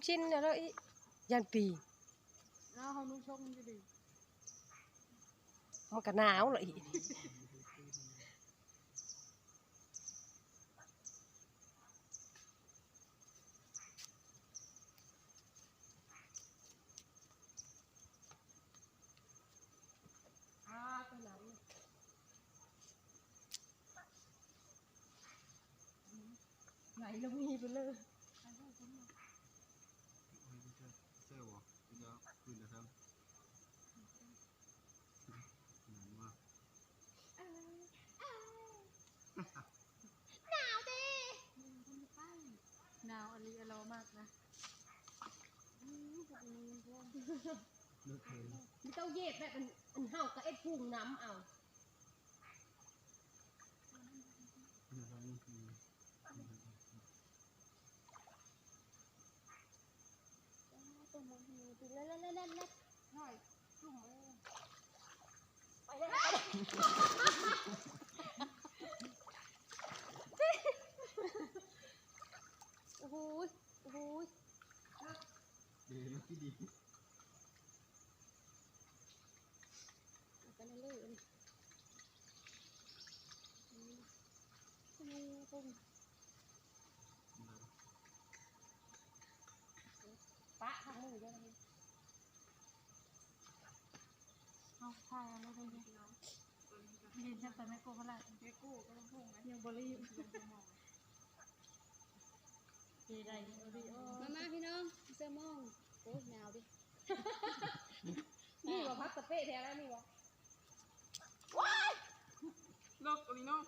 ຊິນແລ້ວອີກ ຢ້ານປີ ເອົາ ເຮົານຸ່ງຊົງຢູ່ດີ ມັນກະໜາວລະອີກ. ອາ ຕົວໜັກ ໄຫຼລົງນີ້ໄປເລີຍ. ແຊວບໍ່? ກິນແລ້ວ ຄືນແລ້ວ ນັ້ນວ່າ ໜາວເດ້ ໜາວອີ່ຫຼີ ອາລໍມາກນະ. ອືມ ບໍ່ຕ້ອງເຫຢີບແບບ ອັນ ອັນເຮົາກະເອັດພຸງນຳເອົາ. ໂອ້ໂຫ ໂອ້ໂຫ ເດີນທີ່ດີ. ເອົາໄປເລື້ອຍໆ ນີ້ ນີ້ ນີ້ ປະທາງໜຶ່ງເດີ. ເອົາ ຖ່າຍເອົາເລີຍເດີ ເຫັນຈັກຕອນແມ່ໂກ້ເຂົາລາດ ແມ່ໂກ້ກຳລັງໂຮງ ຍັງບໍ່ລີບ. ມາໆ ພີ່ນ້ອງ ເສື້ອໂມ່ງ ໂອ້ຍ ໜາວເດ້. ນີ້ບໍ່ ຜັກສະເປະແທ້ລະນີ້ບໍ່? ວ້າຍ ເລິກອີ່ຫຼີເນາະ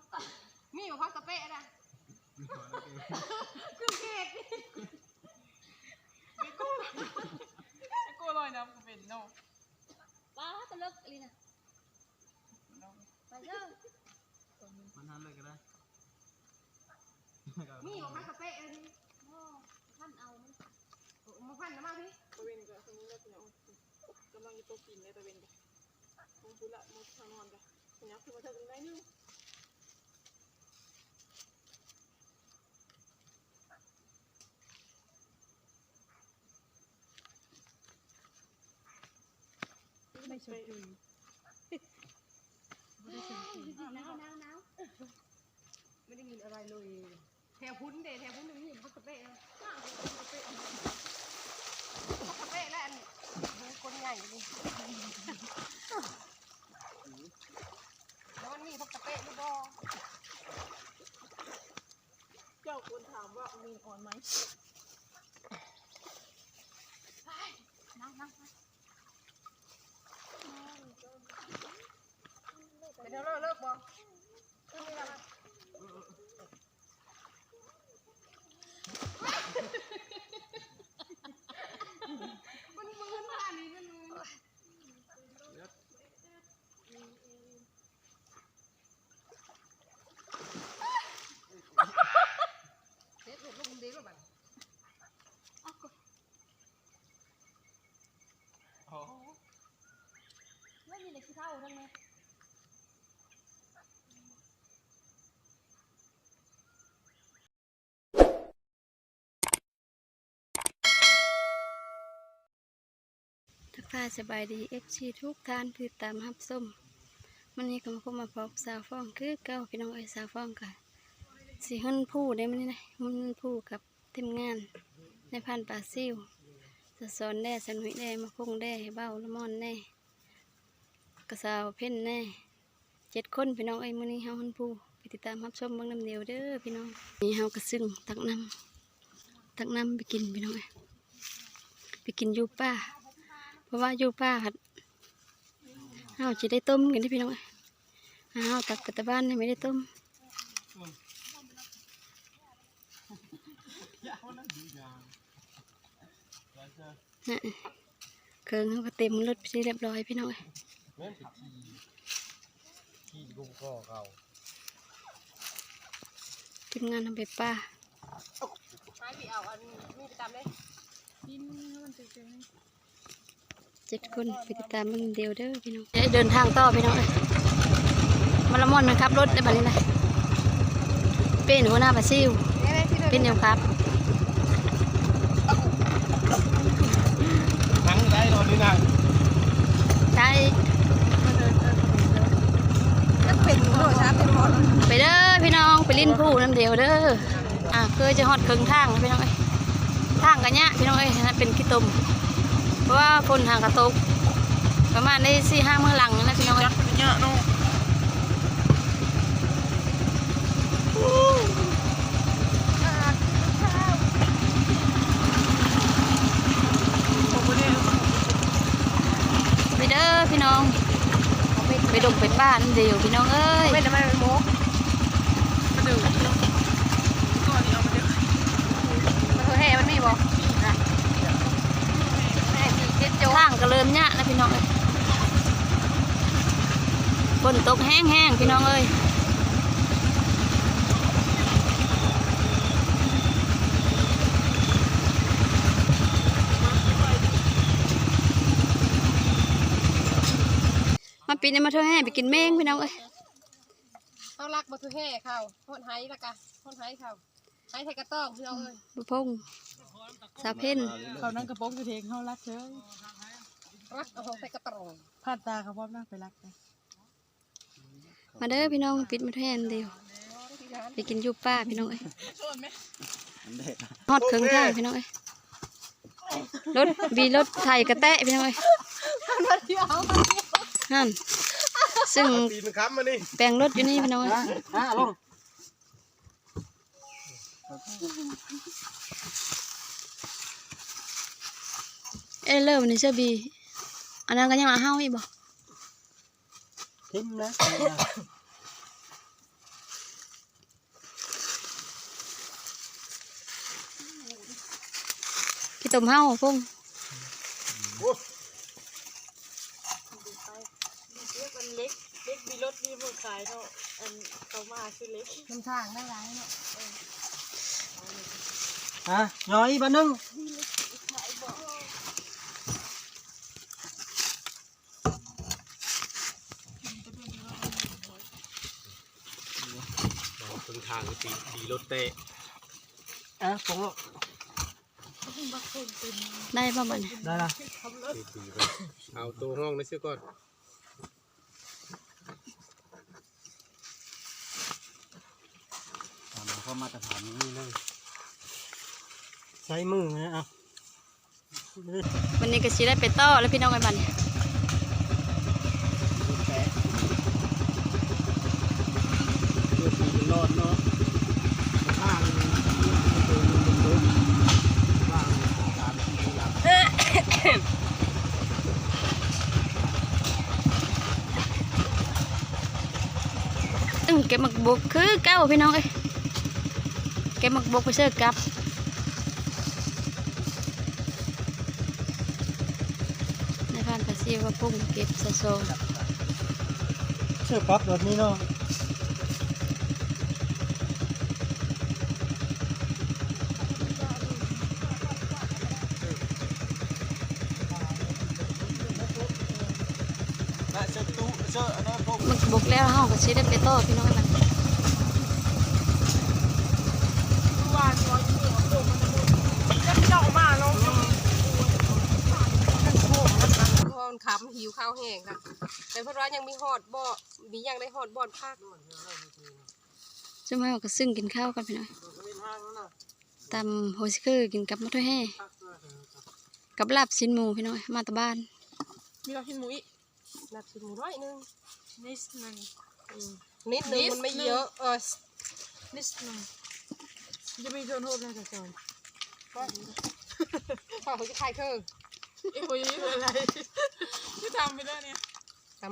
ນີ້ບໍ່ ຜັກສະເປະນະ ຄືເຂດ ໄປກູ້ ໄປກູ້ລອຍນ້ຳກໍເປັນເນາະ. ວ້າ ຕະເລິກອີ່ຫຼີນະ. ໄປເດີ ມັນຫັ້ນເລີຍກໍໄດ້ ມີບໍ່ ຜັກສະເປະເອີຍ ບໍ່ທັນເອົາມັນ ໂອ້ ມາພັນນຳມາພີ້ ຕາເວັນກໍຊຳນີ້ແຫຼະ ກຳລັງຈະຕົກດິນແລ້ວ ຕາເວັນກໍ ຄົງພຸ້ນລະ ໝົດທາງນອນກໍ ຂະຫຍັບຂຶ້ນມາເທິງໜ້ອຍໜຶ່ງ. ໄດ້ຊົມວິວ ບໍ່ໄດ້ຊົມວິວ ໜາວ ໜາວ ໜາວ ບໍ່ໄດ້ຍິນອະໄລເລີຍ. ແຖວພຸ້ນເດ ແຖວພຸ້ນມີຜັກສະເປະ ຜັກສະເປະ ແລະ ອັນ ຄົນໃຫຍ່ນີ້ ແລ້ວມັນມີຜັກສະເປະຫຼືບໍ່? ເຈົ້າຄວນຖາມວ່າມີອອນໄໝ? ນັ່ງ ນັ່ງ ນັ່ງ ເປັນແນວເລີກ ເລີກບໍ່? ຂຶ້ນນີ້ລະ ມັນມືນ ທ່ານີ້ມັນມືນ. ເສັດ ລົງເດ ລົງບາດນີ້ ໂອ້ໂຫ ເຮີ້ຍ ມີແຕ່ຂີ້ເຖົ້າທັງນັ້ນ. ທັກທາຍສະບາຍດີ ເອັຟຊີ ທຸກທ່ານ ທີ່ຕິດຕາມຮັບຊົມ. ມື້ນີ້ກໍມາພົບມາພໍ້ກັບສາວຟອງຄືເກົ່າ ພີ່ນ້ອງເອີຍ. ສາວຟອງກໍຊິຫຸ່ນພູເດ້ມື້ນີ້ນະ ຫຸ່ນພູກັບທີມງານ ນາຍພານປາຊິວ ສາວສອນແດ່ ສາວໜຸ້ຍແດ່ ໝາກຄົງແດ່ ເບົາລະມອນແດ່ ກະສາວເພັນແດ່ ເຈັດຄົນພີ່ນ້ອງເອີຍ. ມື້ນີ້ເຮົາຫຸ່ນພູ ໄປຕິດຕາມຮັບຊົມເບິ່ງນຳເດີເດີພີ່ນ້ອງ. ນີ້ເຮົາກະຊຶ້ງຕັກນ້ຳ ຕັກນ້ຳໄປກິນພີ່ນ້ອງເອີຍ ໄປກິນຢູ່ປ່າ ເພາະວ່າຢູ່ປ່າພັດເຮົາຊິໄດ້ຕົ້ມກິນເດ້ພີ່ນ້ອງເອີຍ. ເຮົາຕັກໄປແຕ່ບ້ານນີ້ ໄມ່ໄດ້ຕົ້ມ. ເຄື່ອງເຮົາກໍເຕັມລົດເປັນທີ່ຮຽບຮ້ອຍພີ່ນ້ອງເອີຍ. ແມ່ນໄປຂີ່ ຂີ່ກຸ້ມກໍເຂົາ ທີມງານເຮົາໄປປ່າ ໃຫ້ໄປເອົາອັນນີ້ໄປຕຳເດ້ ກິນໃຫ້ມັນເຕັມໆ. ເຈັດຄົນ ໄປຕິດຕາມເບິ່ງເດີເດີພີ່ນ້ອງ. ເດີນທາງຕໍ່ພີ່ນ້ອງເອີຍ. ມາລະມ່ອນມັນຂັບລົດໄດ້ບັດນີ້ນະ ເປັນຫົວໜ້າປາຊິວ ເປັນແນວຂັບ. ປູນຳດຽວເດີ. ອ່າ ຄືຈະຮອດເຄິ່ງທາງແລ້ວພີ່ນ້ອງເອີຍ. ທາງກະຍະພີ່ນ້ອງເອີຍ, ຫັ້ນເປັນຂີ້ຕົມ ເພາະວ່າຝົນຫາກະຕົກ ປະມານໄດ້ສີ່ຫ້າມື້ຫຼັງນັ້ນແຫຼະພີ່ນ້ອງເອີຍ. ໄປເດີພີ່ນ້ອງ ໄປດົງໄປປ່ານຳເດວພີ່ນ້ອງເອີຍ. ເປັນນຳມັນໂມ ມາເດີ ມາເດີ ແຮ່ມັນມີບໍ່? ແຮ່ມີເຈັດໂຈ. ທາງກໍເລີ່ມຍະແລ້ວພີ່ນ້ອງເອີຍ, ຝົນຕົກແຮງໆ ພີ່ນ້ອງເອີຍ. ມາປີນີ້ມາເທີແຮ່ໄປກິນແມງພີ່ນ້ອງເອີຍ. ເຮົາລັກບໍ່ເທີແຮ່ເຂົາ ຮອດໄຮ່ລະກະ ຮອດໄຮ່ເຂົາ ໄຮ່ໄທກະຕ້ອງພີ່ນ້ອງເອີຍ. ບໍ່ພົງ ສາວເພັນ ເຂົານັ່ງກະໂປງຢູ່ເທິງ ເຮົາລັກເຊີຍ ລັກເອົາຂອງໄທກະຕ້ອງ. ຜ່ານຕາເຂົາພ້ອມນະ ໄປລັກ. ມາເດີພີ່ນ້ອງ ປິດມາແທນດຽວ ໄປກິນຢູ່ປ່າພີ່ນ້ອງເອີຍ. ຮອດເຄິ່ງທາງພີ່ນ້ອງເອີຍ, ລົດບີລົດໄຖກະແຕະພີ່ນ້ອງເອີຍ. ຫັ້ນ ຊຶ່ງແປງລົດຢູ່ນີ້ພີ່ນ້ອງເອີຍ. ເອີ ເລີ່ມນີ້ເຊື່ອບີ ອັນນັ້ນກໍຍັງລະເຮົາອີກບໍ່? ຖິ້ມນະ ຂີ້ຕົມເຫົ່າພຸ້ນ. ເລັກ ເລັກມີລົດມີບໍ່ຂາຍເນາະ ອັນເຂົາມາຊື້ເລັກ ນຳທາງຫຼາຍໆເນາະ. ຮະ ຍໍອີກບາດໜຶ່ງ. ເບິ່ງທາງຕີ ຕີລົດແຕະ. ອ່ະ ປົງໂລດ ໄດ້ບໍ່ບັດນີ້? ໄດ້ລະ ເອົາໂຕຮອງໄດ້ຊື່ກ່ອນ. ຕາມເອົາມາດຕະຖານນີ້ເລີຍ ໃຊ້ມືນະ. ເອົາ ວັນນີ້ກໍຊິໄດ້ໄປຕໍ່ແລ້ວພີ່ນ້ອງເອີຍ ບັດນີ້. ເກັບໝາກບົກຄືເກົ່າພີ່ນ້ອງເອີຍ. ເກັບໝາກບົກໄປເສີກັບ ນາຍພານປາຊິວວ່າປຸ້ງເກັບສະຊອງ ເສີກັບແບບນີ້ເນາະ. ໝາກບົກແລ້ວເຮົາກໍຊິໄດ້ໄປຕໍ່ພີ່ນ້ອງເອີຍ. ຄືວ່າຊິວ່າຢູ່ນີ້ເອົາໂຄກມາຈາກພຸ້ນ ຈັກເຈົ້າເອົາມາເນາະ. ເອີ ມັນຄ່ຳ ຫິວເຂົ້າແຮງນະ ແຕ່ເພິ່ນວ່າຍັງມີຮອດບໍ່ ມີຫຍັງໄດ້ຮອດບ່ອນພັກ. ຊຸມເຮົາກໍຊຶ້ງກິນເຂົ້າກັນພີ່ນ້ອງ ຕຳຫົວຊິເຄີກິນກັບໝາກຖົ່ວແຮ່ ກັບລາບຊີ້ນໝູພີ່ນ້ອງ ມາແຕ່ບ້ານ. ມີລາບຊີ້ນໝູອີກ ລາບຊີ້ນໝູໜ້ອຍໜຶ່ງ ນິດໜຶ່ງ ອືມ ນິດໜຶ່ງ ນິດໜຶ່ງ ມັນໄມ່ເຍາະ ເອີ ນິດໜຶ່ງ ຈະມີສ່ວນຮ່ວມໃນການສອນ ເຂົາຈະຂາຍເຄີ ເອີ ບໍ່ມີອະໄລ ຊິທຳໄປເລີຍນີ້. ຕຳ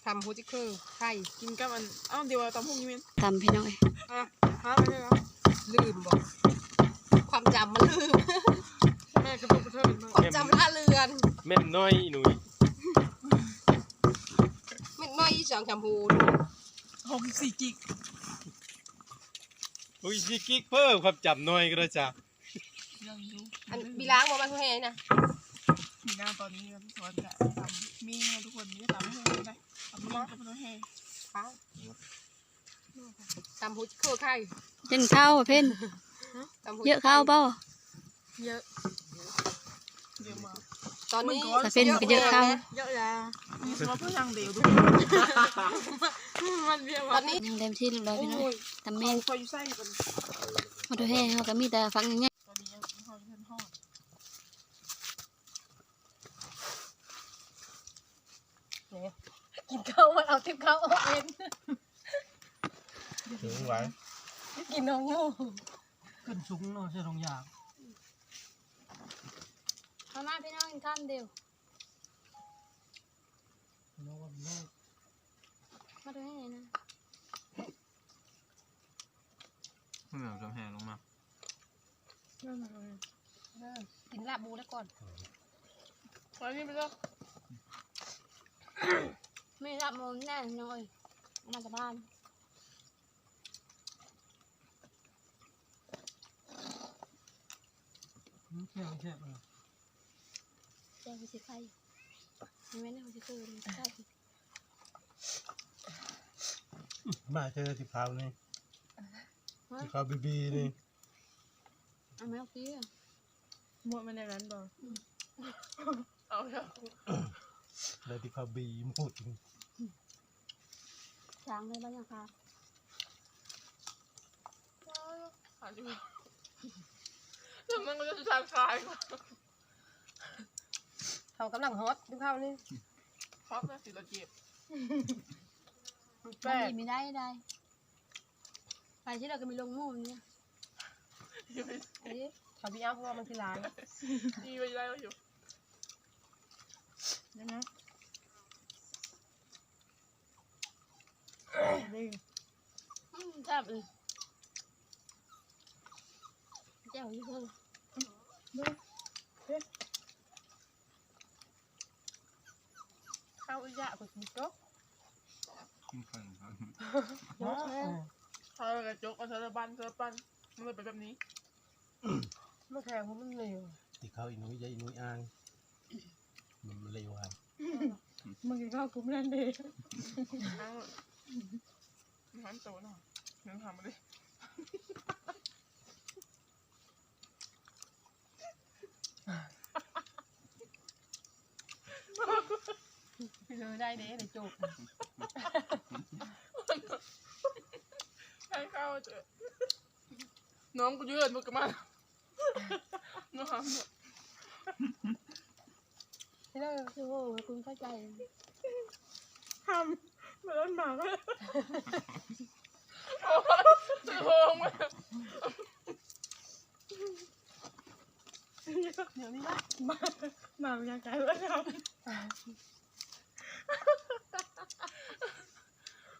ຕຳຫົວຊິເຄີໄຂ່ ກິນກັບອັນ ເອົ້າ ດຽວຕຳຫຸ່ງນີ້ແມ່ນ ຕຳພີ່ນ້ອງເອີຍ ອ່ະ ຫາໄປເລີຍເນາະ. ລືມບໍ່ ຄວາມຈຳມັນລືມ ແມ່ກະປຸກກະເທີຍ ຄວາມຈຳລະເລືອນ ແມ່ນນ້ອຍອີ່ໜຸ່ຍ ແມ່ນນ້ອຍອີ່ສັງຈຳຫູ ຫົກສິບສີ່ກິກ ຫົກສິບສີ່ກິກ ເພີ່ມຄວາມຈຳນ້ອຍກໍໄດ້ຈ້າ. ຍັງຢູ່ ອັນ ມີລ້າງບໍ່ ມາແຮ່ນະ ມີລ້າງຕອນນີ້ ທຸກຄົນກະຕຳ ມີທຸກຄົນມີຕຳຫູໄດ້ ຕຳໝູກັບແຮ່ ຕຳຫູເຄີໄຂ່ ເຫັນເຂົ້າເພັນ ຕຳຫູ ເຍາະເຂົ້າບໍ່? ເຍາະ ເຍາະມາກ ຕອນນີ້ສາວເພັນກໍເຍາະເຂົ້າ ເຍາະຢາ ມີສະມາຜູ້ທາງດຽວ ຕອນນີ້ຍັງເຕັມທີ່ເລີຍພີ່ນ້ອງ. ຕຳແມ່ນ ເຂົ້າຢູ່ໃສບັດນີ້ ມາໂຕແຮເຮົາກໍມີແຕ່ຝັກໃຫຍ່ໆ. ກິນເຂົ້າ ມັນເອົາຕິບເຂົ້າອອກເອງ ເຖິງໄວ ກິນນ້ອງໝູ ຂຶ້ນສູງເນາະ ໃສ່ຖົງຢາງ. ເຂົ້າມາພີ່ນ້ອງ ກິນຄຳດຽວ ມາໂຕແຮນະ ເອົາແຮລົງມາ. ເອີ ກິນລາບໝູແລ້ວກ່ອນ ໄປນີ້ໄປເດີ ມີລາບໝູແນ່ນ້ອຍ ມາຈາກບ້ານ. ອືມ ແຊບ ແຊບ ເອີ ແຈ່ວຊິໄຂ່ ແມ່ນ ຊິໄຂ່ ອືມ ມາເຈີຊິເຜົານີ້ ຮະ ຊິເຜົາບີບີນີ້ ເອົາແມວກີ້ ໝົດມັນໃນນັ້ນບໍ່? ອືມ ເອົາແລ້ວ ແລ້ວທີ່ເຂົາບີໝົດ ຊ້າງເລີຍບໍ່ຍັງຄາ ຂາຍຢູ່ ແລ້ວມັນກໍຈະຊ້າງຂາຍ ເຂົາກຳລັງຮອດຢູ່ເຂົານີ້ ຮອດແລ້ວຊິລະເຈັບ ແປກ ມັນມີໄດ້ໄດ ໄປທີ່ໃດກໍມີລົງໝູນີ້ ເອີ ເຂົາບໍ່ເອົາ ເພາະວ່າມັນຊິຫຼາຍ ອີໄວ້ໄດ້ຢູ່ ນັ້ນນະ ອືມ ແຊບອີ່ ແຈ່ວຢູ່ເພິ່ນ ເບິ່ງ ເດ້ ເຂົ້າອີ່ຢະກໍຊິຈົກ ກິນໄຂ່ ຈົກແລ້ວ ເຂົ້າແລ້ວກໍຈົກ ເອົາໃສ່ລະບັນ ໃສ່ລະປັນ ມັນເລີຍເປັນແບບນີ້ ມັນແຂງ ມັນເຫຼວ ທີ່ເຂົ້າອີ່ໜຸ້ຍ ຢ່າອີ່ໜຸ້ຍອ່າງ ມັນເລວຫັ້ນ ມຶງກິນເຂົ້າກຸ່ມນັ້ນເດ້ ມັນໂຕເນາະ ມັນທຳມາເດ້ ເລີຍໄດ້ເດ້ ໄດ້ໂຈກ ໃຫ້ເຂົ້າເດີ ນ້ອງກູເດີນມັນກໍມາ ນ້ອງຫາມ ເດີ ໂອ້ໂຫ ຄຸນເຂົ້າໃຈ ຫາມ ມາເດີນໝາ ໂອ້ໂຫ ໂຮງມາ ດຽວນີ້ລະ ໝາ ໝາມັນຍັງໄກແລ້ວ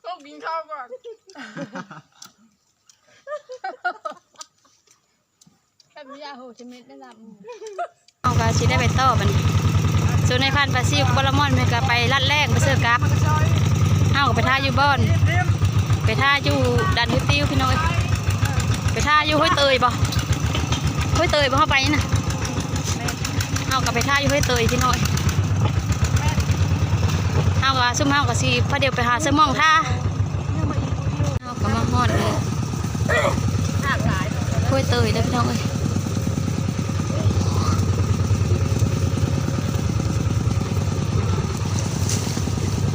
ຕ້ອງກິນເຂົ້າກ່ອນ ແບບນີ້ ໂຫ ຈະເມັດໄດ້ລາບໝູ ເຮົາກໍຊິໄດ້ໄປຕໍ່ບັດນີ້ ສ່ວນນາຍພັນປາຊິວກັບປາລາມອນ ເພິ່ນກໍໄປລັດແລ້ງ ໄປເຊີກັບ ເຮົາກໍໄປຖ້າຢູ່ບ່ອນ ໄປຖ້າຢູ່ດ່ານຫ້ວຍຕິວ ພີ່ນ້ອງເອີຍ ໄປຖ້າຢູ່ຫ້ວຍເຕີຍບໍ່ ຫ້ວຍເຕີຍບໍ່ ເຮົາໄປນະ ເຮົາກໍໄປຖ້າຢູ່ຫ້ວຍເຕີຍ ພີ່ນ້ອງເອີຍ ເຮົາກໍ ຊຸມເຮົາກໍຊິພາດຽວໄປຫາເຊີໝອງທ່າ ເຮົາກໍມາຮອດແລ້ວ ຫ້ວຍເຕີຍເດີ ພີ່ນ້ອງເອີຍ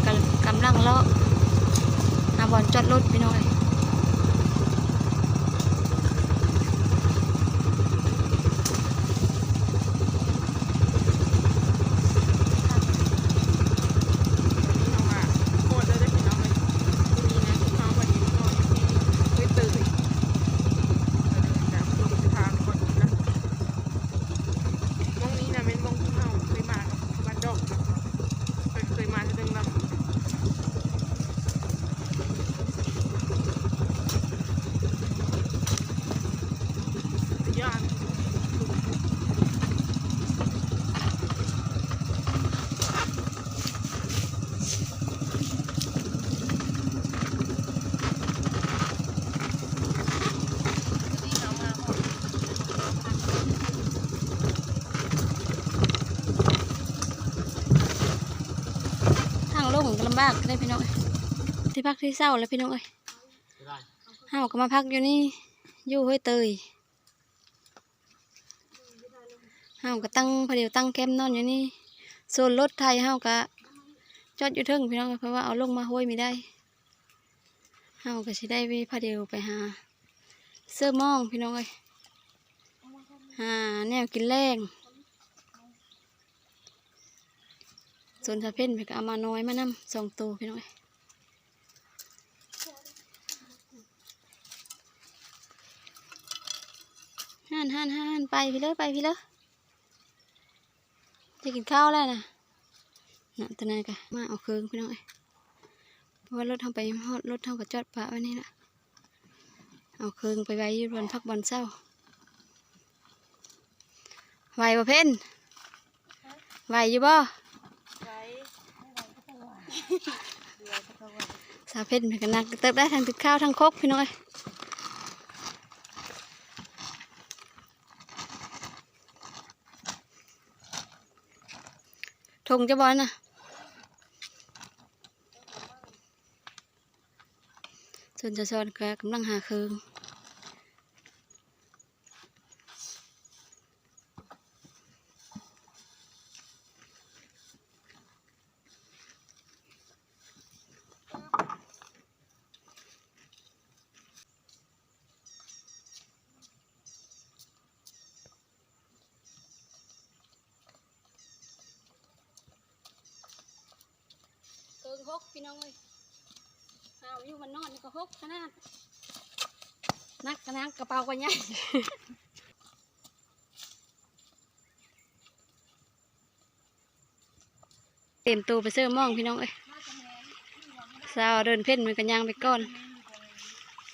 ກຳ ກຳລັງເລາະຫາບ່ອນຈອດລົດ ພີ່ນ້ອງເອີຍ. ໝ່ອງນີ້ນະແມ່ນໝ່ອງທີ່ເຮົາເຄີຍມາກັບບ້ານດອກເນາະ ເພິ່ນເຄີຍມາເທື່ອໜຶ່ງແລ້ວ. ທາງລົງກໍລຳບາກເດ້ພີ່ນ້ອງເອີຍ ທີ່ພັກທີ່ເຊົາແລ້ວພີ່ນ້ອງເອີຍ ເຮົາກໍມາພັກຢູ່ນີ້ ຢູ່ຫ້ວຍເຕີຍ ເຮົາກໍຕັ້ງ ພາດຽວຕັ້ງແຄມນອນຢູ່ນີ້ ສ່ວນລົດໄຖເຮົາກະຈອດຢູ່ເທິງພີ່ນ້ອງ ເພາະວ່າເອົາລົງມາໂຮຍມີໄດ້. ເຮົາກະຊິໄດ້ພາດຽວໄປຫາເຊີມອງພີ່ນ້ອງເອີຍ ຫາແນວກິນແລງ. ສ່ວນສາວເພັນເພິ່ນກະເອົາໝານ້ອຍມານຳສອງໂຕພີ່ນ້ອງເອີຍ. ຫັ້ນໆໆ ໄປພີ້ເລີ ໄປພີ້ເລີ ຈະກິນເຂົ້າແລ້ວນະ. ນະ ໂຕນັ້ນກະມາເອົາເຄື່ອງພີ່ນ້ອງເອີຍ ເພາະວ່າລົດເຮົາໄປຮອດ ລົດເຮົາກະຈອດປະໄວ້ນີ້ລະ. ເອົາເຄື່ອງໄປໄວ້ຢູ່ບ່ອນພັກບ່ອນເຊົາ. ໄຫວບໍ່ເພັນ? ໄຫວຢູ່ບໍ່? ໄຫວ ບໍ່ໄຫວກະຕ້ອງໄຫວ ບໍ່ໄຫວກະຕ້ອງໄຫວ. ສາວເພັນເພິ່ນກະໜັກເຕີບໄດ໋ ທັງຕິບເຂົ້າທັງຄົກພີ່ນ້ອງເອີຍ. ຖົງຈະບໍ່ນະ? ສ່ວນສາວສອນກະກຳລັງຫາເຄື່ອງ. ເຄິ່ງຫົກພີ່ນ້ອງເອີຍ ຫາວຢູ່ ມັນນອນນີ້ກະຫົກຂະໜາດ ໜັກກະໜັກ ກະເປົາກະໃຫຍ່. ຕຽມໂຕໄປເຊີມອງພີ່ນ້ອງເອີຍ. ສາວເດີນເພັນມັນກະຍ່າງໄປກ່ອນ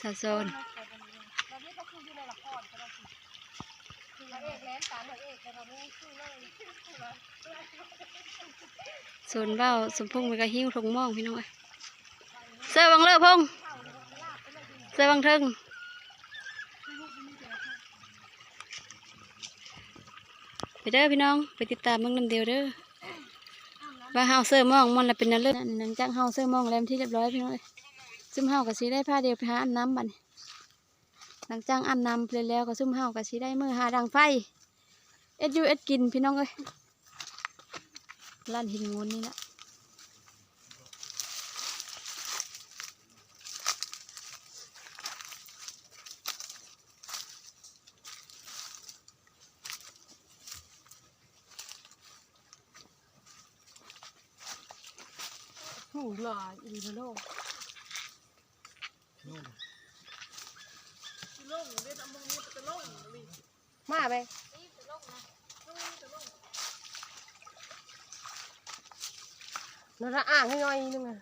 ສາວສອນ. ສ່ວນບ່າວສົມພົງມັນກະຫິ້ວຖົງມອງພີ່ນ້ອງເອີຍ. ເຊີວັງເລີພົງ ເຊີວັງເທິງ. ໄປເດີພີ່ນ້ອງ ໄປຕິດຕາມເບິ່ງນຳດຽວເດີ ວ່າເຮົາເຊີມອງມັນລະເປັນແນວເລີ. ຫຼັງຈາກເຮົາເຊີມອງແລ້ວເປັນທີ່ຮຽບຮ້ອຍພີ່ນ້ອງເອີຍ ຊຸມເຮົາກະຊິໄດ້ພາດຽວໄປຫາອາບນ້ຳບາດນີ້. ຫຼັງຈາກອາບນ້ຳແລ້ວກະຊຸມເຮົາກະຊິໄດ້ມື້ຫາດັງໄຟ ເຮັດຢູ່ເຮັດກິນພີ່ນ້ອງເອີຍ. ລ້ານຫີນງູນນີ້ລະ. ໂຫ ຫຼາຍອີ່ຫຼີເນາະ. ມາໄປ ນະລະ ອ່າງໃຫ້ໜ້ອຍໜຶ່ງອະ.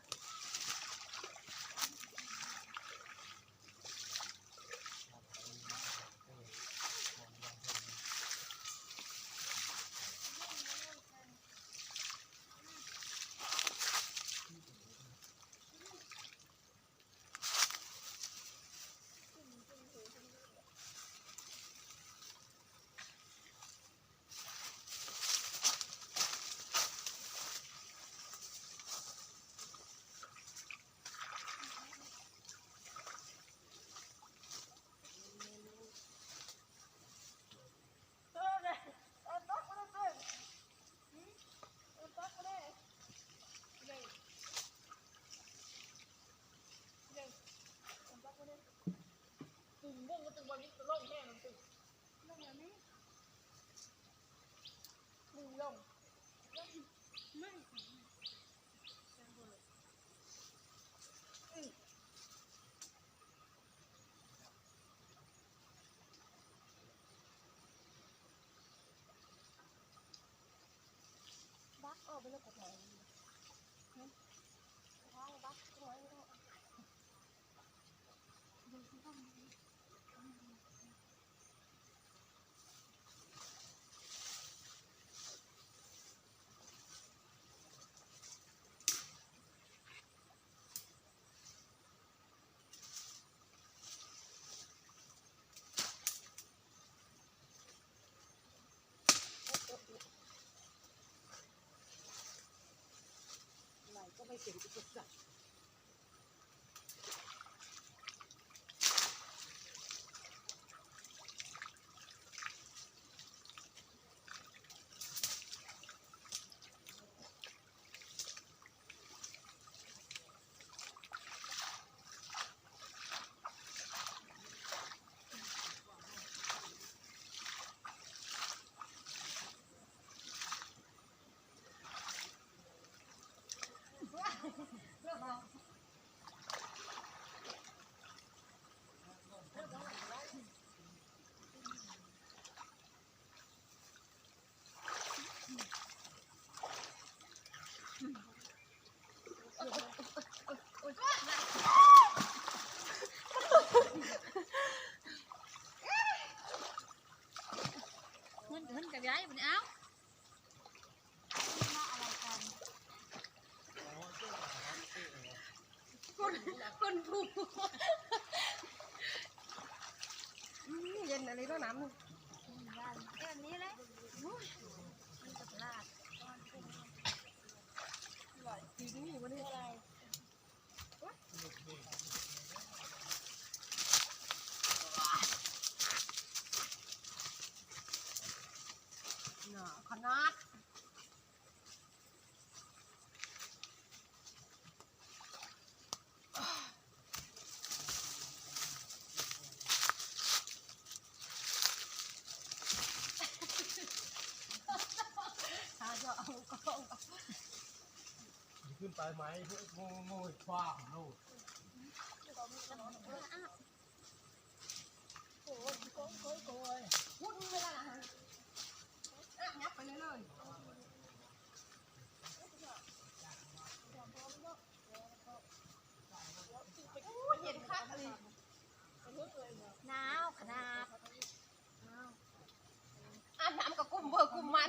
ອ້ບາດນີ້ ເອົ້າ ມາອະໄລກັນ ຄຸນ ຄຸນຜູ້ ອືມ ເຢັນອີ່ຫຼີເນາະນ້ຳນີ້ ແບບນີ້ແຫຼະ ໂອ້ຍ ມັນກໍຫຼາກ ປີນີ້ບໍ່ໄດ້ ໜາວຂະໜາດ ຫາເຈາະເອົາກ້ອງ ຂຶ້ນໄປໄໝ ໂງຍຄວ້າໂລດ ໂອ້ຍ ໂອ້ຍ ໂອ້ຍ ພຸ້ນເວລານະ ອາບ ຫຍັບໄປເລີຍ ເລີຍ ໂອ້ຍ ເຢັນຄັກອີ່ຫຼີ ໜາວຂະໜາດ. ອາບນ້ຳກໍກຸ້ມເບີກຸ້ມມັນ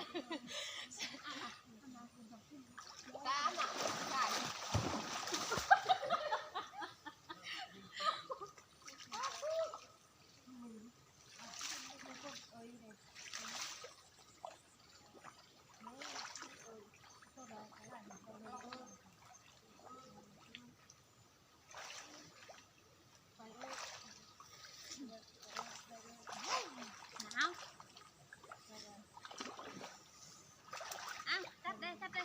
ການະ ການ ໜາວ ອາ ຈັບໄດ້ ຈັບໄດ້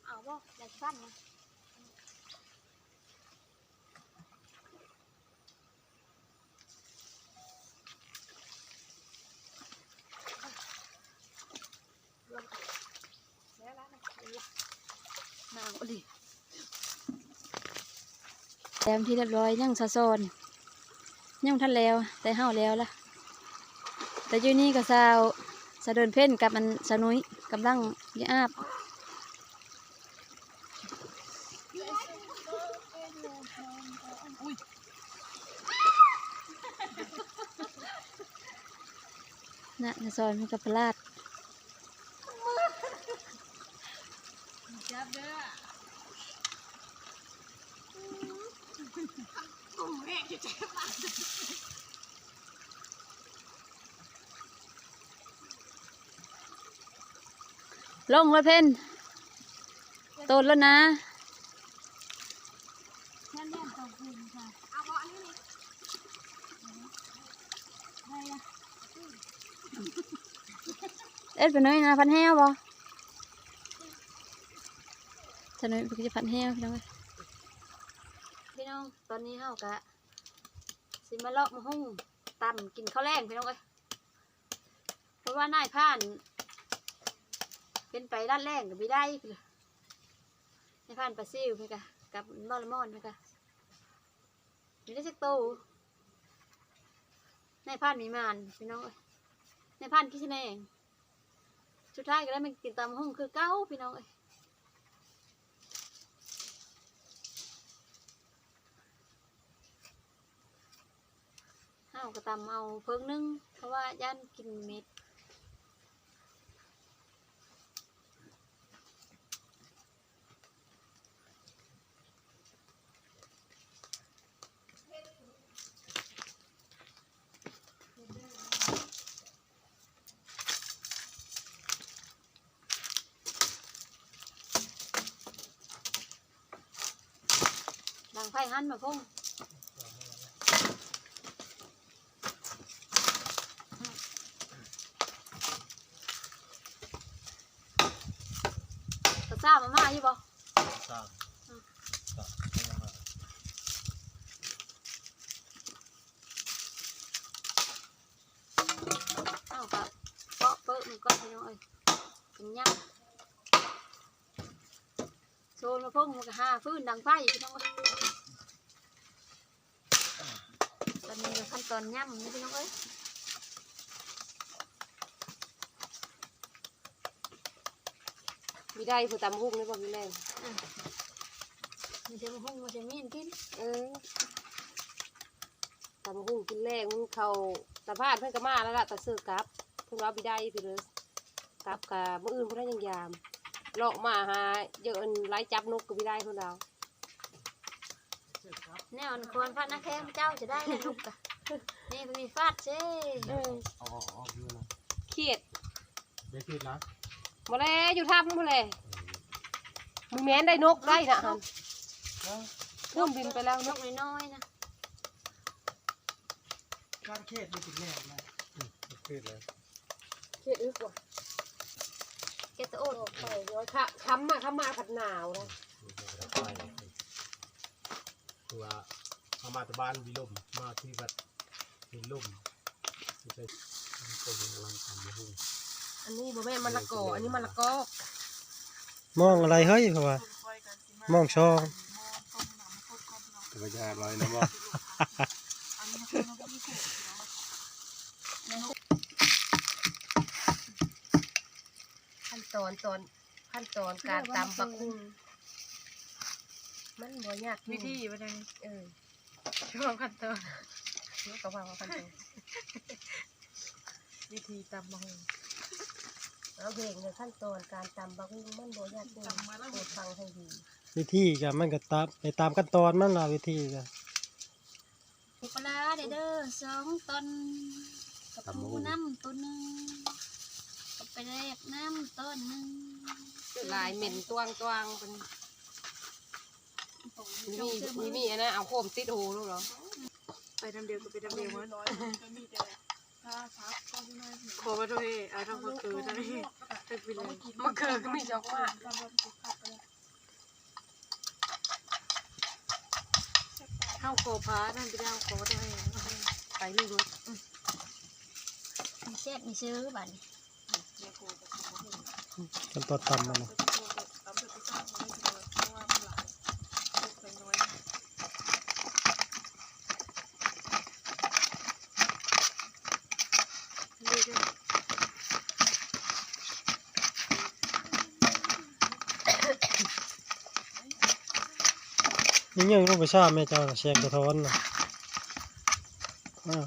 ເອົາບໍ່ ຢາກສັ້ນນະ. ໜາວອີ່ຫຼີ ແຕ້ມທີ່ຮຽບຮ້ອຍ ຍັງສາວສອນ ຍັງບໍ່ທັນແລ້ວ ແຕ່ເຮົາແລ້ວລະ ແຕ່ຢູ່ນີ້ກໍສາວ ສາວເດີນເພັນກັບອັນສາວນຸ້ຍກຳລັງຢາອາບ. ນະ ນະຊອຍມັນກໍພະລາດ ຈັບເດີ້ ກຸ້ມແຮງເຈັບ. ລົງແລ້ວເພັນ ໂຕນແລ້ວນະ ເອັດໄປໜ້ອຍນະ ພັນແຮວບໍ່? ສາວໜ້ອຍເພິ່ນຊິພັນແຮວ ພີ່ນ້ອງເອີຍ ພີ່ນ້ອງ ຕອນນີ້ເຮົາກະຊິມາເລາະມາຫຸ້ງ ຕຳກິນເຂົ້າແລງ ພີ່ນ້ອງເອີຍ. ເພາະວ່ານາຍພານເພິ່ນໄປລາດແລ້ງກໍບໍ່ໄດ້ ນາຍພານປາຊິວເພິ່ນກະ ກັບມອລລະມອນເພິ່ນກະ ບໍ່ໄດ້ຈັກໂຕ ນາຍພານມີໝານ ພີ່ນ້ອງເອີຍ ນາຍພານຂີ້ຂະແໜງ ສຸດທ້າຍກໍໄດ້ມາກິນຕຳບັກຫຸ່ງຄືເກົ່າ ພີ່ນ້ອງເອີຍ. ເຮົາກໍຕຳເອົາເພິ່ງໜຶ່ງ ເພາະວ່າຢ້ານກິນເມັດ. ດັງໄຟຫັ້ນ ໝາກຫຸ່ງ ກະຊາມາມ່າຢູ່ບໍ່? ຊາມ ອືມ ຊາມ ເອົາກະເປາະເປິ້ນມັນກ່ອນ ພີ່ນ້ອງເອີຍ ເປັນຫຍັງ ໂຊນມາ ພງ ແລ້ວກໍຫາຟືນດັງໄຟ ພີ່ນ້ອງເອີຍ. ຕອນນີ້ກໍຂັ້ນຕອນຫຍ້ຳເດີພີ່ນ້ອງເອີຍ. ມີໄດ້ຜູ້ຕຳຫຸ່ງໄດ້ບໍ່ມີແລງ? ອື ມີແຕ່ໝາກຫຸ່ງ ບໍ່ໄດ້ມີອັນກິນ. ເອີ ຕຳຫຸ່ງກິນແລງ ເຂົ້າຕາບ້ານເພິ່ນກໍມາແລ້ວລະ ຕາເສີກັບ ເພິ່ນວ່າບໍ່ໄດ້ພີ່ເດີ. ກັບກະມື້ອື່ນພຸ້ນແຫຼະ ຍັງຢາມ ເລາະມາຫາເຢາະ ອັນໄລ່ຈັບນົກກໍບໍ່ໄດ້ພຸ້ນລາວ. ແນວອັນຄວນພັດນາແຂ້ງເຈົ້າຈະໄດ້ແລ້ວນົກກະ ນີ້ມີຟາດເຊ. ເອີ ເອົາອອກ ເອົາອອກຢູ່ນະ ຂຽດ ໄດ້ຂຽດນະ ບໍ່ແລ ຢູ່ຖ້ຳພຸ້ນແຫຼະ. ເອີ ບໍ່ແມ່ນໄດ້ນົກໄດ້ນະຫັ້ນ ເອີ ພຸ້ນບິນໄປແລ້ວ ນົກນ້ອຍໆນະ. ການຂຽດນີ້ເປັນແນວໃດ? ອືມ ຂຽດແລ້ວ ຂຽດອຶກວ່າ ຂຽດຕະໂອດອອກໄປ. ດຽວ ຄ- ຄ່ຳມາ ຄ່ຳມາພັດໜາວນະ. ຄືວ່າເຮົາມາແຕ່ບ້ານວິລົມ ມາທີ່ວັດວິລົມ ອັນນີ້ບໍ່ແມ່ນມະລະກອ ອັນນີ້ມະລະກອ. ມອງອະໄລເຮີ້ຍ ເພາະວ່າມອງຊ່ອງ ທຳມະຊາດວ່ານະບໍ່. ຂັ້ນຕອນ ຕອນ ຂັ້ນຕອນການຕຳບັກຫຸ່ງ ມັນບໍ່ຍາກ ວິທີວ່າໄດ໋. ເອີ ເວົ້າຂັ້ນຕອນ ເຮົາກໍເວົ້າຂັ້ນຕອນ ວິທີຕຳບັກຫຸ່ງ. ເອົາເພງເດີ ຂັ້ນຕອນການຕຳບັກຫຸ່ງມັນບໍ່ຍາກເດີ້ ໂປດຟັງໃຫ້ດີ. ວິທີກໍມັນກໍຕາມ ໄປຕາມຂັ້ນຕອນມັນລະ ວິທີກໍ ປູປາຮ້າເດີ້ ສອງຕອນ ກັບ ຕຳບັກຫຸ່ງ ໝູນຳໂຕໜຶ່ງ ກັບປາແດກນຳຕອນໜຶ່ງ. ຫຼາຍເໝັນຕວງໆ ເພິ່ນ ມີ ມີ ມີອັນນັ້ນ ເອົາໂຄມຕິດຫູໂລດເນາະ. ໄປນຳດຽວກໍໄປນຳດຽວໝົດ. ຂໍມາໂທເຮ ເອົາທັງໝາກເຂີທັງ ທັງປີເລີຍ ໝາກເຂີກໍມີດອກມາກ. ເຮົາຂໍພານັ້ນໄປແລ້ວ ຂໍໂທເຮ ໄປເລີຍ. ອືມ ແຊບມີຊື່ບາດນີ້. ຂັ້ນຕອນຕຳມັນນະ ນີ້ຍັງລົງໄປຊ້າແມ່ເຈົ້ານະ ແສງສະທ້ອນນະ. ອ້າວ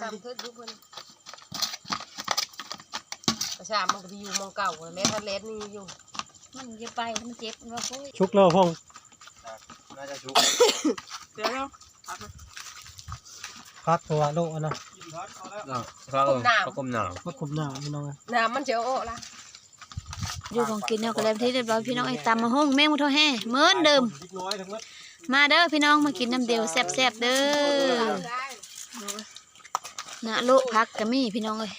ຕຳເພິ່ນຢູ່ເພິ່ນ ກະຊາມມັນກໍໄປຢູ່ໝ່ອງເກົ່າ ແລ້ວທັນແລ່ນໜີຢູ່. ມັນຢ່າໄປ ມັນເຈັບ ມັນວ່າໂອ້ຍ. ສຸກແລ້ວພອງ ໜ້າຈະສຸກ. ດຽວ ພັກ ເພາະວ່າໂລະນະ ເອີ ຜັກກົມໜາວ ຜັກກົມໜາວ ພີ່ນ້ອງເອີຍ ນ້ຳມັນຈະອອກລະ. ຢູ່ຂອງກິນເຮົາກໍແລ້ວເປັນທີ່ຮຽບຮ້ອຍ ພີ່ນ້ອງເອີຍ. ຕຳບັກຫຸ່ງ ແມງໝູ່ໂທເຮ ເໝືອນເດີມ. ມາເດີພີ່ນ້ອງ ມາກິນນຳດຽວແຊບໆເດີ. ນະ ໂລະຜັກກໍມີພີ່ນ້ອງເອີຍ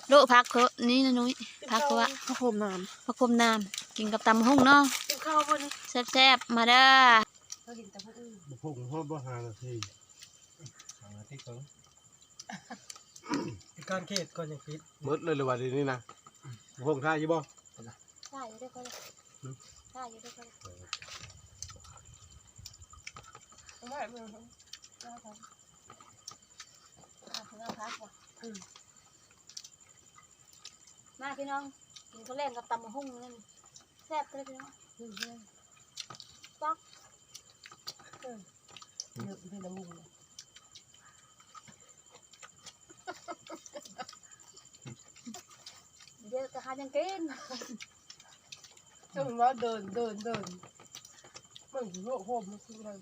ໂລະຜັກເຂົານີ້ນະນຸ້ຍ ຜັກເຂົາວ່າ ຜັກໂຂມໜາມ ຜັກໂຂມໜາມ ກິນກັບຕຳບັກຫຸ່ງເນາະ ກິນເຂົ້າບໍ່ນີ້ ແຊບໆ ມາເດີ. ເຮົາກິນແຕ່ຜູ້ອື່ນ ບັກຫຸ່ງຮອດບໍ່ຫ້ານາທີ ຫ້ານາທີເຄິ່ງ ການເຂດກ່ອນຍັງປິດ ໝົດເລີຍຫຼືວ່າດຽວນີ້ນະ ບັກຫຸ່ງຖ້າຢູ່ບໍ່? ຖ້າຢູ່ເດີ ຖ້າຢູ່ເດີ ມາພີ່ນ້ອງ ກິນເຂົ້າແລງກັບຕຳບັກຫຸ່ງນັ້ນ ແຊບເລີຍພີ່ນ້ອງ. ອືມ ຕັກ ເອີ ເຍອະເປັນລະມຸງ ເຍອະກະຫາຍັງກິນ ເຊິ່ງວ່າເດີນ ເດີນ ເດີນ ມັນຊິໂລະໂຮມຄືໄງ.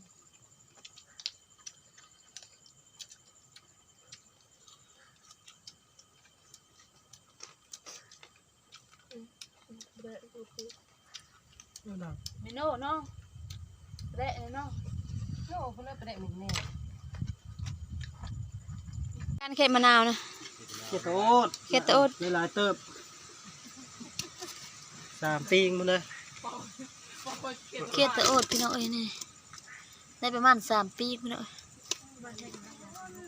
ເມນູເນາະ ແປະເນາະ ໂອ້ ເພິ່ນເອີ້ນແປະເມນູ ການເຂດມະນາວນະ ເຂດຕະໂອດ ເຂດຕະໂອດ ຫຼາຍໆເຕີບ ສາມປີງພຸ້ນນະ ເຂດຕະໂອດ ພີ່ນ້ອງເອີຍ ນີ້ ໄດ້ປະມານສາມປີພຸ້ນເນາະ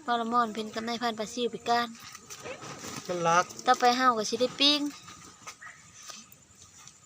ພໍ່ລະມອນເພິ່ນກັບນາຍພັນປາຊິວພິການ ມັນລັກ ຕໍ່ໄປເຮົາກໍຊິໄດ້ປີ້ງ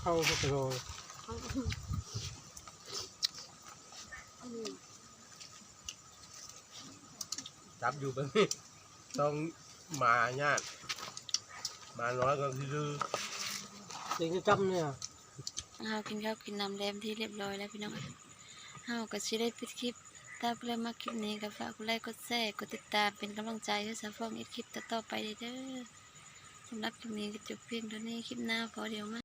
ເຂົ້າບໍ່ໄປໂລຍ ຈັບຢູ່ເບິ່ງນີ້ ຕ້ອງມາຍາກ ມານ້ອຍກໍຄື ເຕັງຈະຈຳເນຍ. ເຮົາກິນເຂົ້າກິນນ້ຳແລງທີ່ຮຽບຮ້ອຍແລ້ວພີ່ນ້ອງເອີຍ ເຮົາກໍຊິໄດ້ປິດຄລິບ. ຖ້າຜູ້ໃດມັກຄລິບນີ້ກໍຝາກກົດໄລກົດແຊ ກົດຕິດຕາມເປັນກຳລັງໃຈໃຫ້ສາວຟອງເຮັດຄລິບຕໍ່ໆໄປເດີ້. ສຳລັບຄລິບນີ້ກໍຈົບພຽງເທົ່ານີ້ ຄລິບໜ້າພໍດຽວມາ.